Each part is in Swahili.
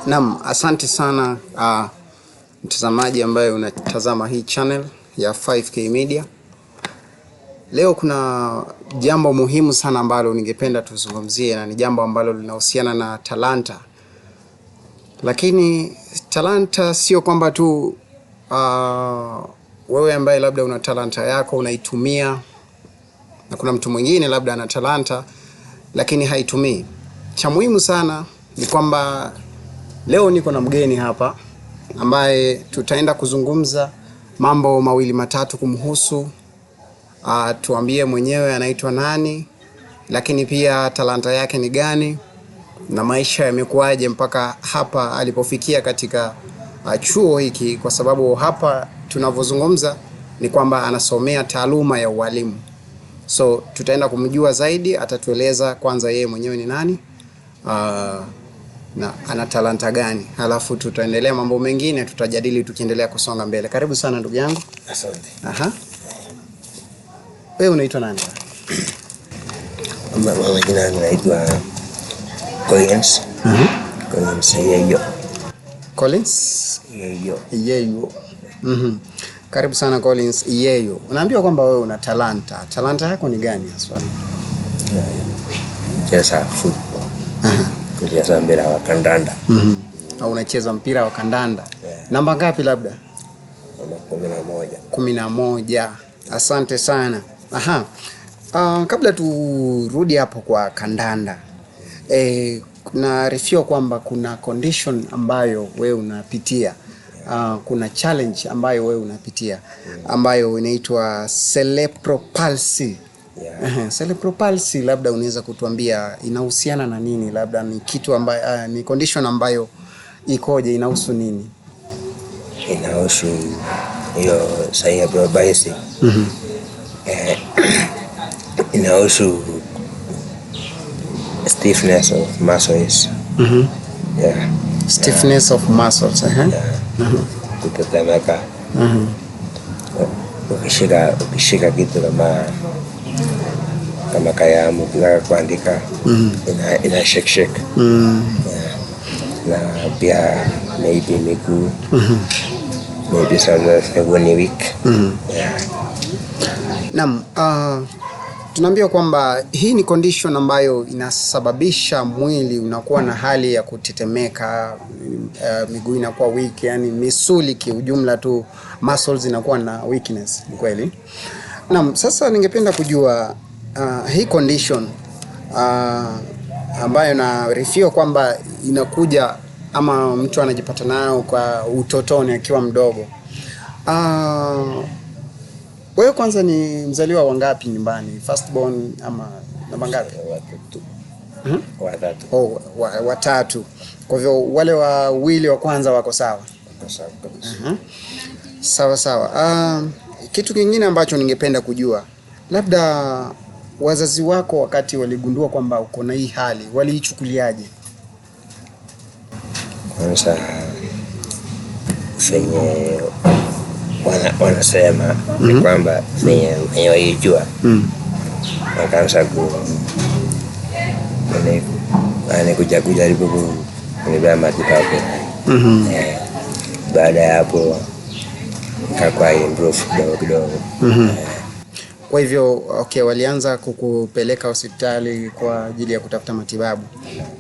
Naam, asante sana mtazamaji ambaye unatazama hii channel ya 5K Media. Leo kuna jambo muhimu sana ambalo ningependa tuzungumzie na ni jambo ambalo linahusiana na talanta. Lakini talanta sio kwamba tu wewe ambaye labda una talanta yako unaitumia na kuna mtu mwingine labda ana talanta lakini haitumii. Cha muhimu sana ni kwamba leo niko na mgeni hapa ambaye tutaenda kuzungumza mambo mawili matatu kumhusu. Tuambie mwenyewe anaitwa nani, lakini pia talanta yake ni gani na maisha yamekuwaje mpaka hapa alipofikia katika chuo hiki, kwa sababu hapa tunavyozungumza ni kwamba anasomea taaluma ya ualimu. So tutaenda kumjua zaidi, atatueleza kwanza yeye mwenyewe ni nani na ana talanta gani, halafu tutaendelea mambo mengine tutajadili tukiendelea kusonga mbele. Karibu sana ndugu yangu. Asante. Aha. Wewe unaitwa nani? Kwa majina yangu naitwa Collins. Collins Yeyo. Collins Yeyo. Yeyo. Karibu sana Collins Yeyo. Unaambiwa kwamba wewe una talanta. Talanta yako ni gani haswa? Kucheza football. Kucheza mpira wa kandanda. Au unacheza mpira wa kandanda? Yeah. Namba ngapi labda? Namba 11. 11. Asante sana. Aha. Kabla turudi hapo kwa kandanda, naarifiwa kwamba kuna condition ambayo wewe unapitia. Kuna challenge ambayo wewe unapitia ambayo inaitwa cerebral palsy. Yeah. Aha, cerebral palsy labda unaweza kutuambia inahusiana na nini? Labda ni kitu ambayo, ni condition ambayo ikoje, inahusu nini? Inahusu hiyo cerebral palsy. Inahusu stiffness of muscles. Yeah. Stiffness of muscles. Yeah. Kutetemeka. Ukishika kitu kama kalamu ukitaka kuandika ina shake shake. Yeah. Na pia maybe miguu. Maybe sometimes miguu ni weak. Yeah. Naam, tunaambiwa kwamba hii ni condition ambayo inasababisha mwili unakuwa na hali ya kutetemeka, miguu inakuwa weak, yani misuli kiujumla tu muscles inakuwa na weakness, ni kweli? Naam, sasa ningependa kujua hii condition ambayo naarifiwa kwamba inakuja ama mtu anajipata nayo kwa utotoni akiwa mdogo. Wewe kwanza ni mzaliwa wa ngapi nyumbani? First born ama namba ngapi? Watatu. Watatu. Oh, watatu. Kwa hivyo wale wawili wa kwanza wako sawa? Wako sawa kabisa. Sawa sawa. Kitu kingine ambacho ningependa kujua, labda wazazi wako wakati waligundua kwamba uko na hii hali, waliichukuliaje? Kwanza venye wanasema ni kwamba venye walijua wakaanza kuja kujaribu kunipea matibabu. Baada ya hapo ikakuwa improve kidogo kidogo. Kwa hivyo okay, walianza kukupeleka hospitali kwa ajili ya kutafuta matibabu.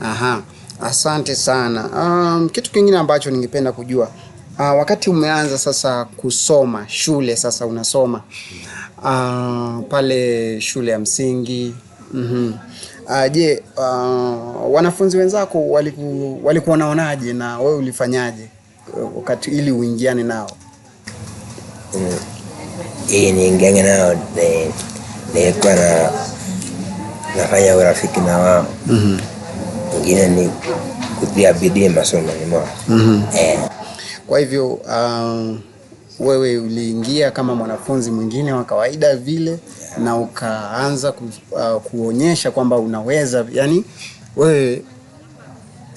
Aha, asante sana. Kitu kingine ambacho ningependa kujua, wakati umeanza sasa kusoma shule, sasa unasoma pale shule ya msingi. Je, wanafunzi wenzako walikuwa wanaonaje na wewe ulifanyaje wakati ili uingiane nao? Ili niingiane nao nilikuwa nafanya urafiki na wao. Ingine ni kutia bidii masomoni mwao. Kwa hivyo wewe uliingia kama mwanafunzi mwingine wa kawaida vile na ukaanza kuonyesha kwamba unaweza, yani wewe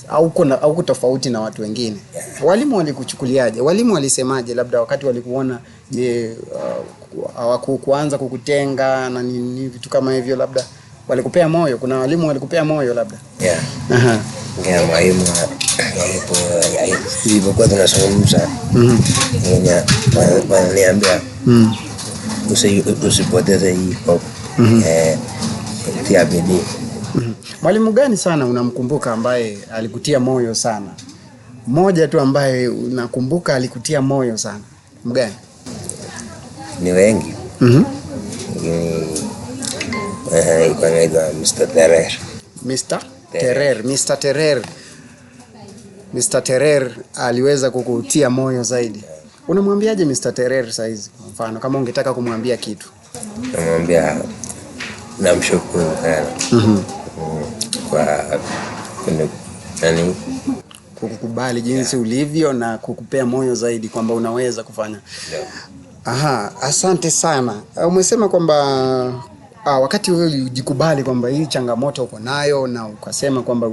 hauko tofauti na watu wengine. Walimu walikuchukuliaje? Walimu walisemaje labda wakati walikuona? Je, hawakuanza kukutenga na nini vitu kama hivyo, labda walikupea moyo? Kuna walimu walikupea moyo labda? Yeah. Mwalimu Ilipokuwa tunazungumza, wananiambia usipoteze hii hope, tia bidii. Mwalimu gani sana unamkumbuka ambaye alikutia moyo sana? Mmoja tu ambaye unakumbuka alikutia moyo sana. Mgani? Ni wengi. Lakini ilikuwa anaitwa Mr. Terer. Mr. Terer, Mr. Terer. Mr. Terer aliweza kukutia moyo zaidi. Unamwambiaje Mr. Terer saa hizi kwa mfano kama ungetaka kumwambia kitu? Namwambia namshukuru sana. Kwa nani? Kukukubali jinsi ulivyo na kukupea moyo zaidi kwamba unaweza kufanya. Aha, asante sana. Umesema kwamba wakati wewe ulijikubali kwamba hii changamoto uko nayo na ukasema kwamba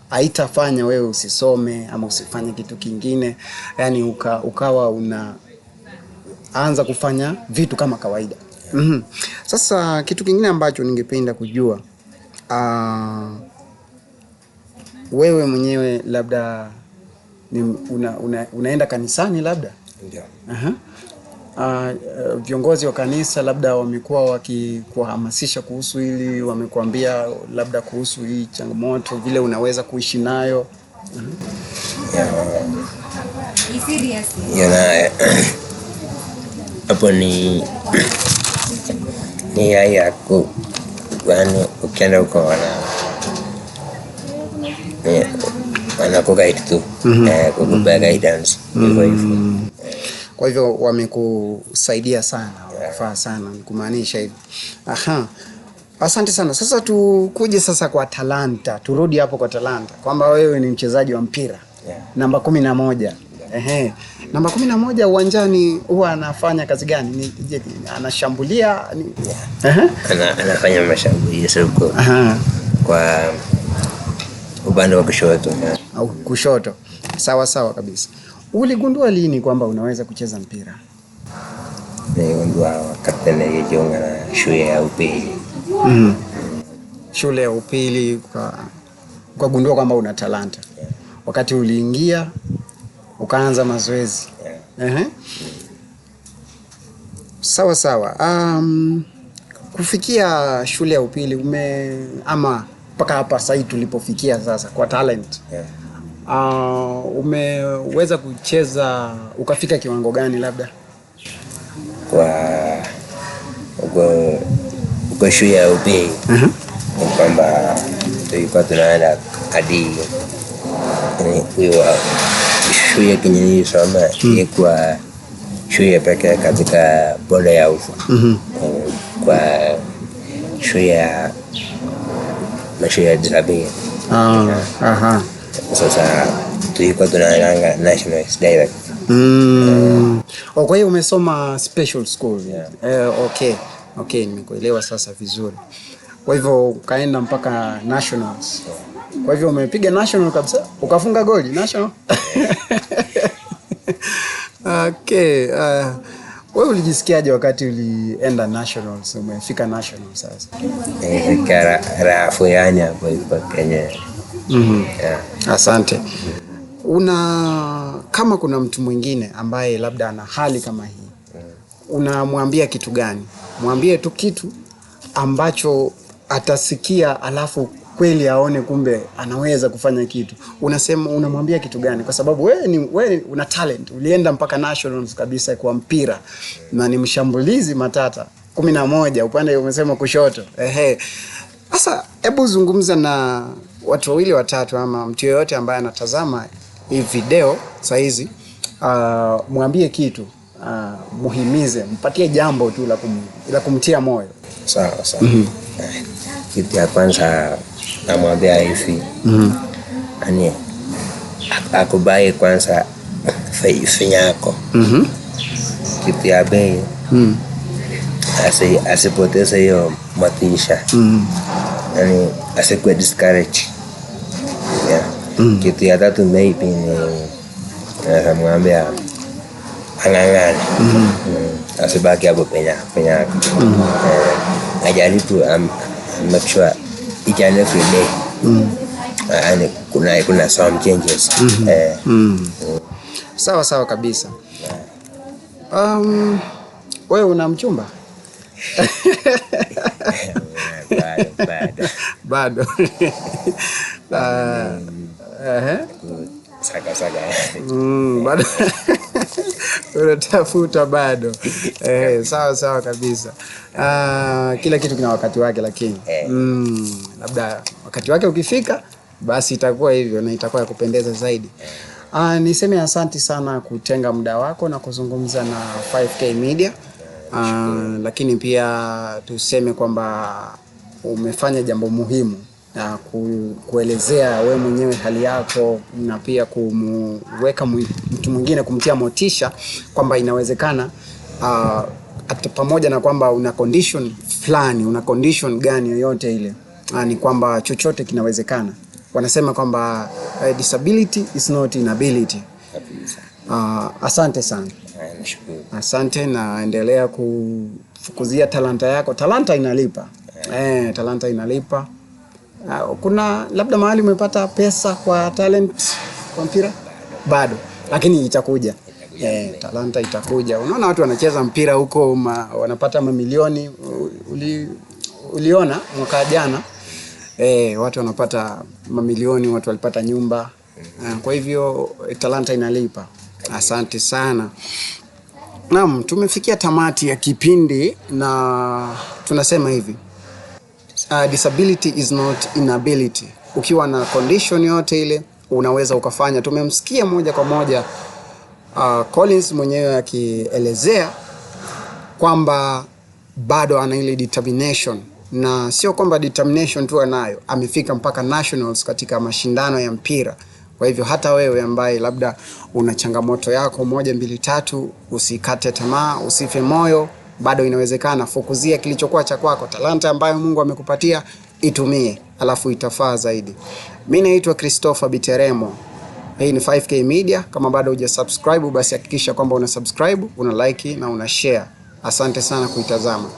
haitafanya wewe usisome ama usifanye kitu kingine, yani ukawa unaanza kufanya vitu kama kawaida. Sasa kitu kingine ambacho ningependa kujua, wewe mwenyewe labda ni unaenda kanisani labda? Ndio. Aha. Viongozi wa kanisa labda wamekuwa wakikuhamasisha kuhusu hili, wamekuambia labda kuhusu hii changamoto vile unaweza kuishi nayo? Ya, hapo ni haya yaani ukienda huko wanakuguide tu, kukupea guidance hivyo hivyo. Kwa hivyo wamekusaidia sana, wamekufaa sana, kumaanisha hivyo. Aha. Asante sana. Sasa tukuje sasa kwa talanta. Turudi hapo kwa talanta. Kwamba wewe ni mchezaji wa mpira. Namba 11. Ehe. Namba 11 uwanjani huwa anafanya kazi gani? Je, anashambulia? Ehe. Anafanya mashambulizi huko. Kwa upande wa kushoto. Au kushoto. Sawa sawa kabisa. Uligundua lini kwamba unaweza kucheza mpira? Niligundua wakati nilijiunga na shule ya upili. Shule ya upili ukagundua kwamba una talanta. Wakati uliingia ukaanza mazoezi. Sawa sawa. Kufikia shule ya upili ama mpaka hapa sasa tulipofikia sasa kwa talent. Umeweza kucheza ukafika kiwango gani labda? Kwa shule ya upili. Ni kwamba tulikuwa tunaenda hadi huyo shule kenye nilisoma ilikuwa shule pekee katika bonde ya Ufa. Kwa shule ya mashule ya disability. Sasa tulikuwa tunaenda national direct. Oh, kwa hiyo umesoma special school. Okay. Okay, nimekuelewa sasa vizuri. Kwa hivyo ukaenda mpaka nationals. Kwa hivyo umepiga national kabisa, ukafunga goli national. Okay, wewe ulijisikiaje wakati ulienda nationals, umefika national sasa? Nilisikia raha fulani hapo ilikuwa Kenya. Asante. Kama kuna mtu mwingine ambaye labda ana hali kama hii, unamwambia kitu gani? Mwambie tu kitu ambacho atasikia alafu kweli aone kumbe anaweza kufanya kitu. Unamwambia kitu gani? Kwa sababu wewe una talent. Ulienda mpaka nationals kabisa kwa mpira na ni mshambulizi matata. 11 upande umesema kushoto. Ehe. Sasa hebu zungumza na watu wawili watatu ama mtu yeyote ambaye anatazama hii video saa hizi, mwambie kitu, muhimize, mpatie jambo tu la kumtia moyo. Sawa sawa. Kitu ya kwanza namwambia hivi. Yaani akubali kwanza finyako. Kitu ya pili, asipoteze hiyo motisha. Yaani asikuwe discourage. Kitu ya tatu maybe ni namwambia ang'ang'ane. Asibaki hapo penyako. Ajaribu make sure each and every day. Yaani kuna some changes. Sawa sawa kabisa. Wewe una mchumba? Bado, bado. Bado. Saka saka. Bado. Unatafuta bado. Sawa sawa kabisa. Kila kitu kina wakati wake lakini. Labda wakati wake ukifika basi itakuwa hivyo na itakuwa ya kupendeza zaidi. Niseme asanti sana kutenga muda wako na kuzungumza na 5K Media. Lakini pia tuseme kwamba umefanya jambo muhimu na kuelezea we mwenyewe hali yako na pia kumweka mtu mwingine, kumtia motisha kwamba inawezekana, pamoja na kwamba una condition fulani, una condition gani yoyote ile, ni kwamba chochote kinawezekana. Wanasema kwamba disability is not inability. Kabisa. Asante sana. Nashukuru. Asante na endelea kufukuzia talanta yako. Talanta inalipa. Talanta inalipa. Kuna labda mahali umepata pesa kwa talent kwa mpira? Bado. Lakini itakuja. Talanta itakuja. Unaona watu wanacheza mpira huko wanapata mamilioni. Uliona mwaka jana? Watu wanapata mamilioni, watu walipata nyumba. Kwa hivyo talanta inalipa. Asante sana. Naam, tumefikia tamati ya kipindi na tunasema hivi. Disability is not inability. Ukiwa na condition yote ile unaweza ukafanya. Tumemsikia moja kwa moja Collins mwenyewe akielezea kwamba bado ana ile determination, na sio kwamba determination tu anayo, amefika mpaka nationals katika mashindano ya mpira. Kwa hivyo hata wewe ambaye labda una changamoto yako 1 2 3, usikate tamaa, usife moyo, bado inawezekana. Fukuzia kilichokuwa cha kwako, talanta ambayo Mungu amekupatia itumie, alafu itafaa zaidi. Mimi naitwa Christopher Biteremo. Hii ni 5K Media. Kama bado hujasubscribe basi hakikisha kwamba una subscribe, una like na una share. Asante sana kuitazama.